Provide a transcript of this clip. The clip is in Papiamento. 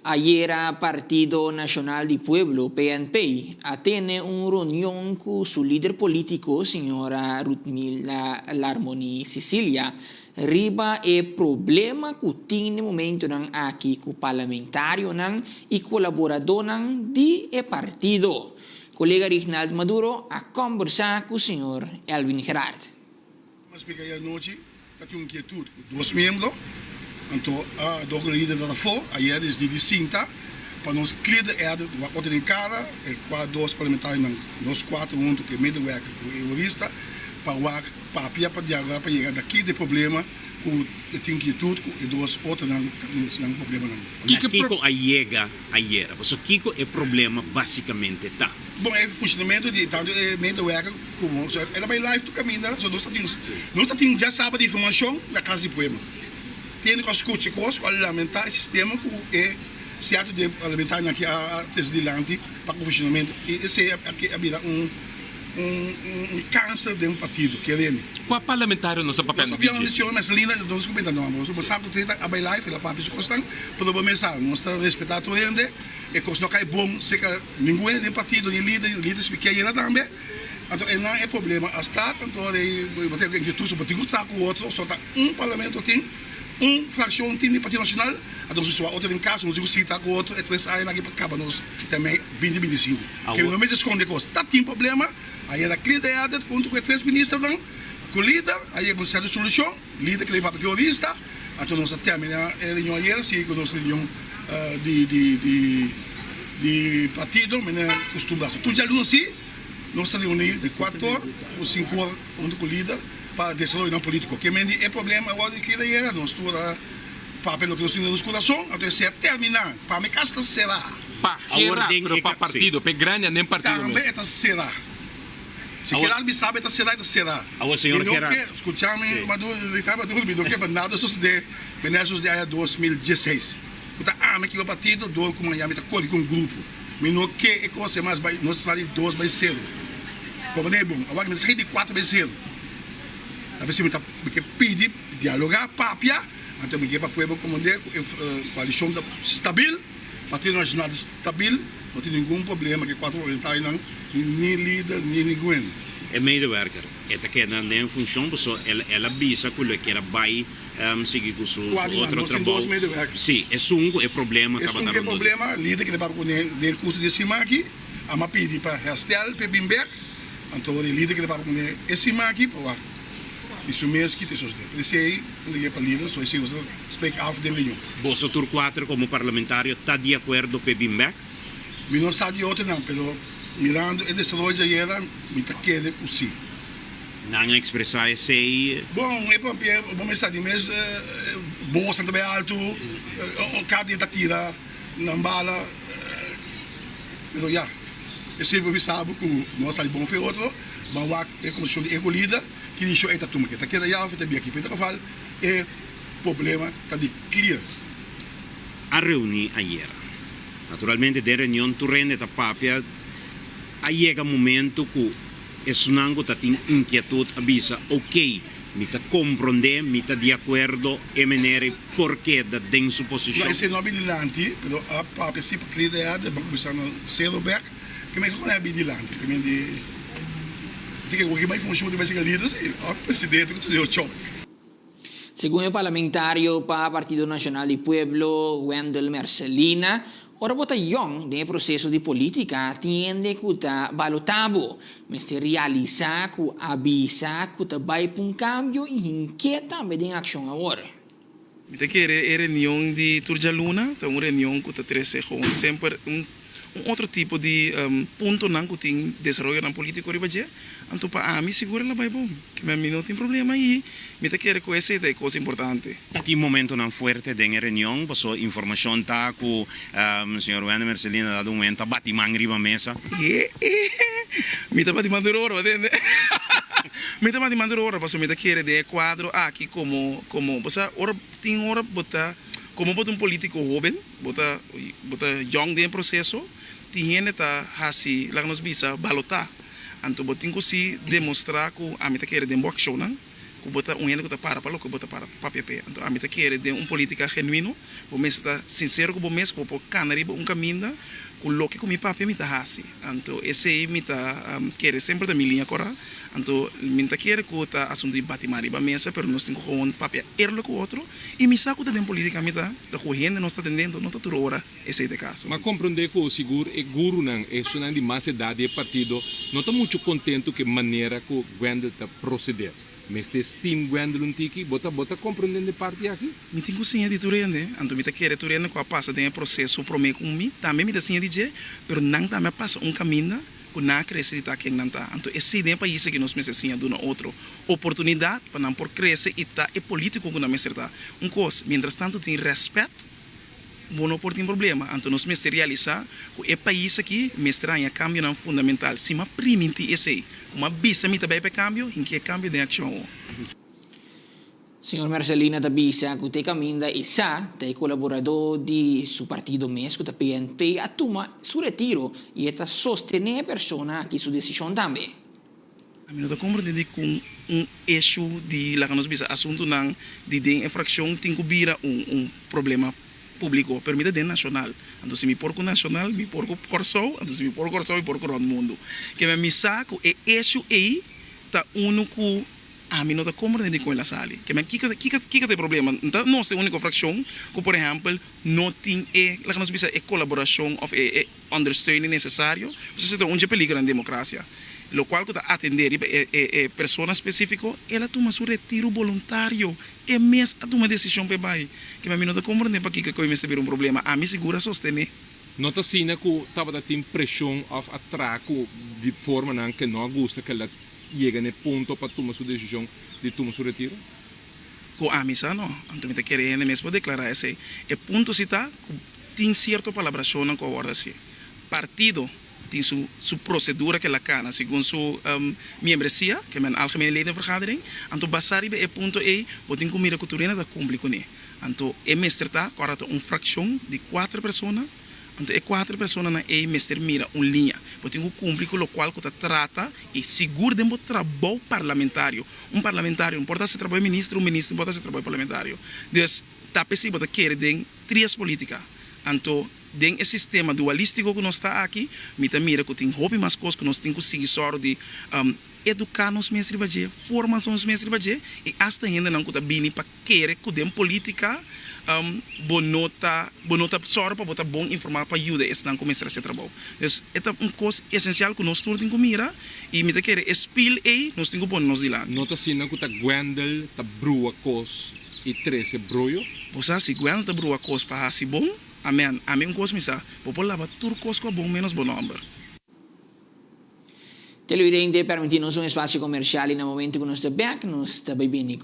Ayera Partido Nashonal di Pueblo, PNP, a tene un reunion ku su lider polítiko, señora Ruthmila Larmonie Cecilia, riba e problema ku tin den momentonan aki ku parlamentarionan i kolaboradónan di e partido. Kolega Rignald Maduro a kòmbersá ku señor Elvin Gerard. M'a splika e anochi ta tin un inkietut ku dos miembro, anto a dòkter lider ta afó, ayer desdi di sinta pa nos clear the air wak otro den kara, e kua dos parlamentarionan, nos kuater huntu ku e medewerker ku e hurista, pa wak papia pa dialoga pa yega daki di e problema ku e tin inkietut ku e dos otronan ta tin nan problemanan. Na kiko a yega ayera? Pasobra kiko e problema basikamente ta? Bon, e funshonamentu di tantu e medewerker komo so el a bai live tur kaminda, so nos ta tin nos ta tin djasabra di informashon na Kas di Pueblo. Tende ku a skucha kos ku a lamentá e sistema ku e sierto di e parlamentarionan aki a trese dilanti pa ku funshonamentu i esei a bira un un un kanser den partido, kere mi. Kua parlamentario nos ta papiando di dje? Nos ta papiando di Mercelina, nos ku benta nomber. Bo sa ku a bai live el a papia su kosnan, pero bo mes sa nos ta respetá tur hende. E kos no kai bon serka ningun hende den partido, ni lider, ni lider spikia yena tambe. Anto einan e problema a start, anto rei bo tin inquietud so bo tin ku sta ku otro, so ta un parlamento tin, un frakshon tin di Partido Nacional, anto nos mester wak otro den kas, nos tin ku sita ku otro e tres añanan aki pa kaba nos termijn binti binti sinku. Ke no mester skonde kos, ta tin problema, a yega clear the air huntu ku e tres ministernan, ku lider, a yega un sierto solushon. Lider kla e papia teorista, anto nos a termina e reunion ayer, sigui ku nos reunion di di di di partido mene kustumbrá. So tur djaluna si nos ta reuni di kuater or ku sinku or huntu ku lider pa desaroyonan politiko. Ke men di e problema awor di keda ayera nos tur a papia loke nos tin den nos kurason, anto esei a termina. Pa mi kaso ta será. Pa Awor Gerard, den pero e pa ka, sí. partido, pa e grandi den partido Tambe mes. e ta será. Si Gerard bisa bo e ta sera, e ta sera. Awor señor Mi no Gerard. ke, skucha mi, Maduro, Ricardo Maduro, mi no ke pa nada sosode manera sosode aña 2016. Ku ta ami ki bo partido dor ku maña mi ta kore ku un grupo. Mi no ke e kos e mas bai, nos ta sali dos bai sero. Komprende bon? Awor mi ta sali di kuater bai sero. Ta p'esei mi ta mi ke pidi dialoga, papia, anto mi ke pa pueblo komprende ku e koalishon ta stabil. Partido Nacional ta stabil, no tin ningun problema ku e kuater parlamentarionan, ni lider ni ningun hende. E medewerker e ta keda den funcion pasobra el el a bisa cu lo e kier a bay sigui cu su Cual di nan? otro Nos tin trabou. dos medewerkers. Si, esun cu e problema Esun tabata cu e rondó di. problema, lider keda papia cune den curso di e siman aki, a ma pidi pa herstel p'e bin bek, anto e lider keda papia cune e siman aki pa wak di su mes kita e sosode. P'esey ta lege pa lider, so esey nos ta spreek af den reunion. Boso tur kuater komo parlamentario ta di akuerdo p'e bin bek? Mi no sa di otronan, pero mirando e desaroyo djayera mi ta kere ku si. Nan a ekspresá esei? Bon, e papia bo mes sa di mes bosnan ta bai altu, kada dia ta tira nan bala, pero ya, esei bo bisa bo ku no a sali bon for e otro, ban wak e kombersashon di e ku lider, ki desishon e ta tuma, ke ta keda ya òf e ta bia aki. Pero en todo kafal e problema ta di clear. A reuní ayera. Naturalmente den reunion tur hende ta papia. A yega momento cu esunnan cu ta tin inquietud a bisa, ok, mi ta comprende, mi ta di acuerdo, e meneer ei por keda den su No, posicion. esei no a bin dilanti, pero a papia si pa clear de air, ban cuminsa na cero bek, ke men con a bin dilanti, ke men di, tin ke wak mas informacion bo tin bai siga lider si, of presidente cu señor Chong. Segun e parlamentario pa Partido Nacional di Pueblo, Wendell Mercelina, ora bo ta yong den e proceso di politica tin hende cu ta balota bo. Mester realisa cu a bisa cu ta bay pa un cambio y hink'e tambe den accion awor. Mi ta kere e reunion di tur djaluna ta un reunion ku ta trese gewoon semper un otro tipo di puntonan ku tin desaroyonan politiko riba dje. Anto pa ami sigur el a bai bon. Kimen mi no tin problema i mi ta kere ku esei ta e kos importante. Ta tin momentonan fuerte den e reunion paso informacion ta cu señor Wende Mercelina dado un momento a bati man riba mesa. Mi ta bati man tur ora, bo tende? Mi ta bati man tur ora pasobra mi ta kere den e kuadro aki komo komo bo sa ora tin ora bo ta komo bo ta un politiko hoben bo ta bo ta yong den e proseso tin hende ta hasi laga nos bisa balotá anto bo tin ku si demostrá ku ami ta kere den bo akshonnan. Ku bo ta un hende ku ta para pa loke bo ta para papia p'e. Anto ami ta kere den un politica genuino, bo mester ta sincero ku bo mes ku bo por kana riba un kaminda ku loke ku mi papia mi ta hasi. Anto esei mi ta kere semper ta mi liña kora. Anto mi no ta kere ku ta asuntu di bati man riba mesa pero nos tin ku gewoon papia eerlijk ku otro i mi sa ku ta den politica mi ta ta ku hende nos ta tendendo no ta tur ora esei ta e kaso. M'a komprondé ku sigur e gurunan, esunnan di mas edat di e partido, no ta muchu kontentu ku e manera ku Gwendel ta proseder. Mester steam Gwendel un tiki? Bo ta bo ta komprondé den parti aki? Mi tin ku siña di tur hende, anto mi ta kere tur hende ku a pasa den e proseso promé ku mi, tambe mi ta siña di dje, pero nan tambe a pasa un kaminda ku nan a krese di ta ken nan ta. Anto esei den e pais aki nos mester siña duna otro oportunidat pa nan por krese i ta e polítiko ku nan mester ta. Un kos, mientras tantu tin rèspèt, Bo no por tin problema. Anto nos mester realisá ku e pais aki mester haña kambionan fundamental. Si m'a primintí esei, ku m'a bisa mi ta bai pa e kambio, hinki e kambio den akshon awor. Señor Mercelina ta bisa ku te kaminda e sa ta e kolaboradó di su partido mes ku ta PNP a tuma su retiro i e ta sostené e persona aki su desishon tambe. Ami no ta komprendé dikon un issue di laga nos bisa asuntunan di den e frakshon tin ku bira un un problema públiko, pero mi ta den nashonal. Anto si mi por ku nashonal, mi por ku Kòrsou, anto si mi por Kòrsou, mi por ku rònt mundu. Keme mi sa ku e issue ei ta unu ku ami no ta komprendé dikon el a sali. Keme kiko kiko kiko ta e problema? N ta nos e úniko frakshon ku por ehèmpel no tin e laga nos bisa e kolaborashon òf e e ondersteuning necesario, pasobra esei ta un dje peligronan den democracia. Locual cu ta atende riba e e persona specifico, el a tuma su retiro boluntario, e mes a tuma e decision pa e bay. Keme mi no ta comprende pakico e mester bira un problema, ami sigur a sostene. No ta asina cu tabata tin presion of atraco di formanan cu no a gusta cu el a yega na e punto pa tuma su decision di tuma su retiro? Cu ami sa no, anto mi ta kere hende mes por declara esey. E punto si ta cu Tin sierto palabrashonnan ku a wòrdu hasi. Partido tin su su prosedura ku el a kana segun su miembresia, ke men Algemene Ledenvergadering. Anto basá riba e punto ei bo tin ku mira ku tur hende ta kumpli kuné. Anto e mester ta ku ora ta un frakshon di kuater persona, anto e kuater personanan ei mester mira un liña. Bo tin ku kumpli ku lokual ku ta trata i sigur den bo trabou parlamentario. Un parlamentario no por ta hasi trabou di minister, un minister no por ta hasi trabou di parlamentario. Dus ta p'esei bo ta kere den. Trias politica. Anto, den e sistema dualistico cu nos ta aki, mi ta mira cu tin hopi mas cos cu nos tin cu sigui sòru di educa nos mes riba dje, forma nos mes riba dje, y hasta hendenan cu ta bini pa kere cu den politica bo no ta bo no ta sòru pa bo ta bon informa pa yuda esnan cu mester haci e trabou. Dus, e ta un cos esencial cu nos tur tin cu mira, y mi ta kere e spiel ey nos tin cu pone nos dilanti. No ta asina cu ta Gwendel ta brua cos i trese broyo. Bo sa si Gwen ta brua kos pa hasi bon? Amen. Ami un kos mi sa, bo por laba tur kos ku a bon menos bo nomber. Televidente, permití nos un espasio komershal i na momento ku nos ta bèk nos ta bai bini ku.